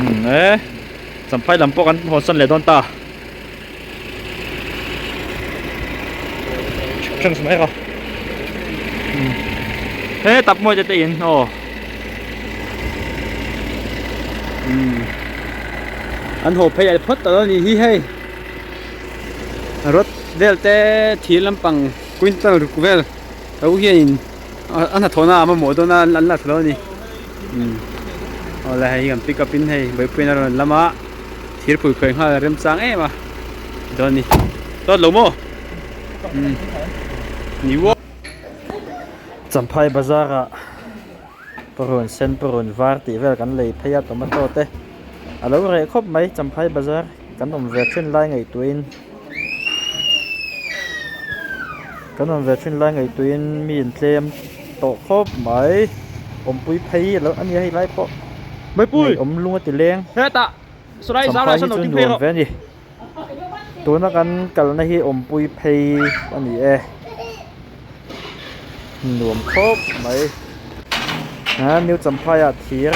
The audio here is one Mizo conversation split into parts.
Umm e champhai lam pawh kan hawnsan leh dawn ta. Thanks mai ka. He tap mawi te te in aw. An haw phei leh phawt tawh a ni hi hei. Rod vel te thir lampang quintal ruk vel tho hianin a hnathawhna a mamawh dawn a an la thla lo a ni. Awle hei kan pick up in hei Buaipuiin a rawn lam a thir phui phui nghal remchang em a dawn a ni dawt lo maw umm ni uap. Champhai bazar ah parun sen parun var tih vel kan lei phei a tomato te a lo reh khawp mai Champhai bazar kan awm ve thin lai ngaihtuahin kan awm ve thin lai ngaihtuahin mi in tlem tawh khawp mai awmpui phei alo a nia hei lai pawh awm lung a ti leng champhai hi chu nuam ve a ni tuna kan kalna hi awmpui phei a ni e nuam khawp mai a new champhai ah thir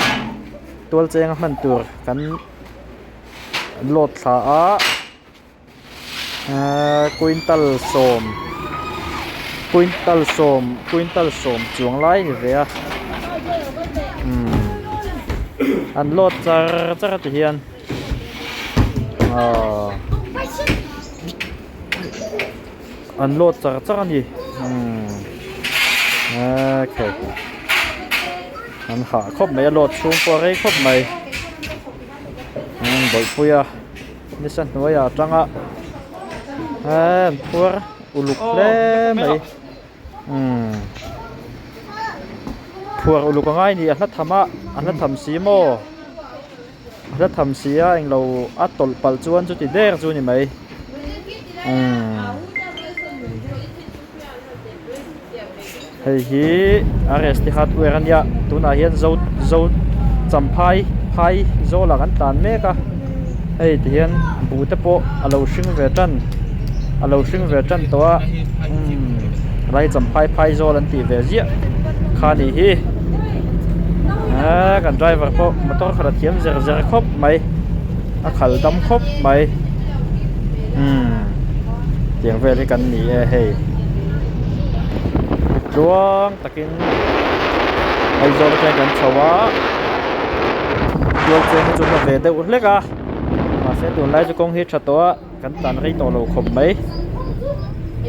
tual cheng a hman tur kan load thla a. Ahh quintal sawm quintal sawm quintal sawm chuang lai a ni ve a umm an load char char a ti hian ahh an load char char a ni umm okay an hah khawp mai a load chhung pawh a rei khawp mai umm bawihpui a. Nisa hnuaiah atanga an phuar uluk hle mai umm phuar uluk a ngai a ni a hla tham a a hla tham si maw a hla tham si a englo a tawlh palh chuan chuti der chu a ni mai umm hei hi RST hardware a nia tunah hian zo zo champhai phai zawlah kan tlan mek a hei ti hian buh te pawh a lo hring ve tan a lo hring ve tan tawh a umm helai hi champhai phai zawl an tih ve ziah kha a nih hi eee kan driver pawh motor khalh a thiam zer zer khawp mai a khalh dam khawp mai umm tiang vel hi kan ni e hei tluang takin Aizawl atangin kan chho a tual cheng hi chu hla ve deuh hlek a mahse tunlai chu kawng hi a tha tawh a kan tlan rei tawh lo khawp mai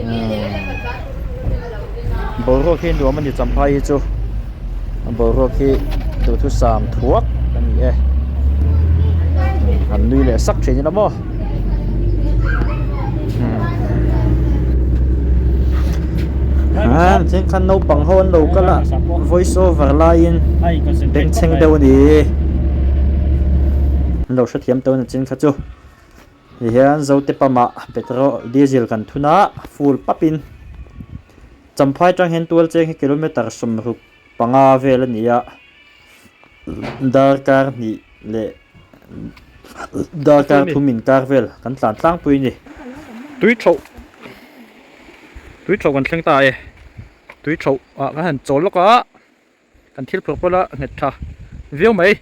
umm boruak hi nuam a ni champhai hi chu a boruak hi duhthusam thuak a ni e an nui leh sak thin ila maw ah khan naupang ho an lo kal a voice over laiin bengchheng deuh a ni an lo hrethiam tawh a ni chin kha chu tihian zote pump ah petrol diesel kan thun a full pap in champhai atang hian tual cheng hi kilometer 60 vel a ni a darkar hnih leh darkar thum inkar vel kan tlan tlangpui a ni tui tho tui tho kan thleng ta e tui tho ah kan han chawl lawk a kan thil phur pawh la nghet tha viau mai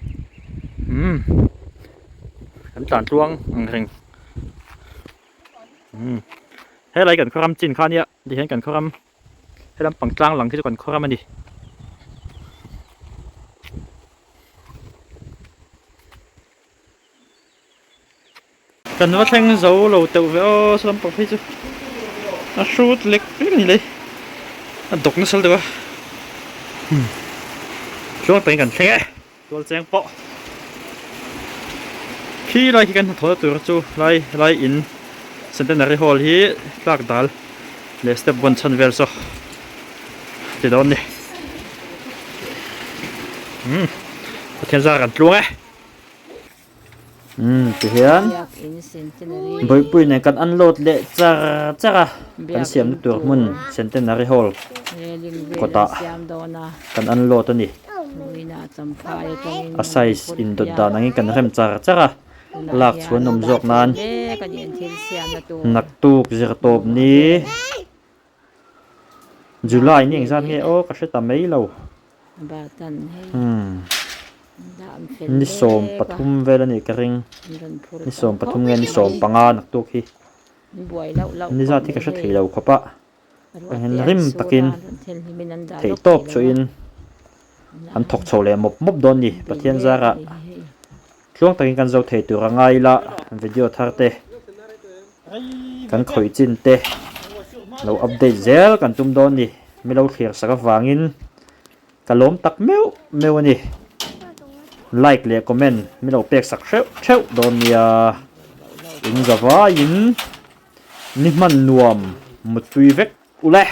umm kan tlan tluang ang reng umm helai kan khaw ram chin kha nia tihian kan khaw ram helam pang tlang lang khi chu kan khaw ram a ni. Kan va thleng zo lo teuh ve aw saw lampang phei chu a hrut lek lek a ni lei a dawk nasa deuh a tluang takin kan thleng e tual cheng pawh khi lai khi kan hnathawhna tur chu lai lai in centenary hall hi tlak dal leh step vawn chhan vel saw ti dawn a ni umm Pathian zar kan tluang e. Umm tihian bawihpui nen kan unload leh char char a kan siamna tur hmun centenary hall kawtah kan unload a ni a size indawt dan angin kan rem char char a lak chhuan awm zawk nan naktuk zirtawp ni July ni engzat nge aw ka hre ta mai lo umm. Ni 13 vel a nih ka ring. Ni 13 nge ni 15 naktuk hi. Ni zat hi ka hre thei lo khawp a. Engin rim takin theih tawp chuhin an thawk chho leh mawp mawp dawn ni. Pathian zarah tluang takin kan zo thei tur a ngai ila video thar te kan khawih chin te lo update zel kan tum dawn ni. Milo thlir sak avangin Ka lawm tak meuh meuh a ni. Like leh comment min lo pek sak hreuh theuh dawn nia. In za vaiin ni hman nuam muttui vek ule.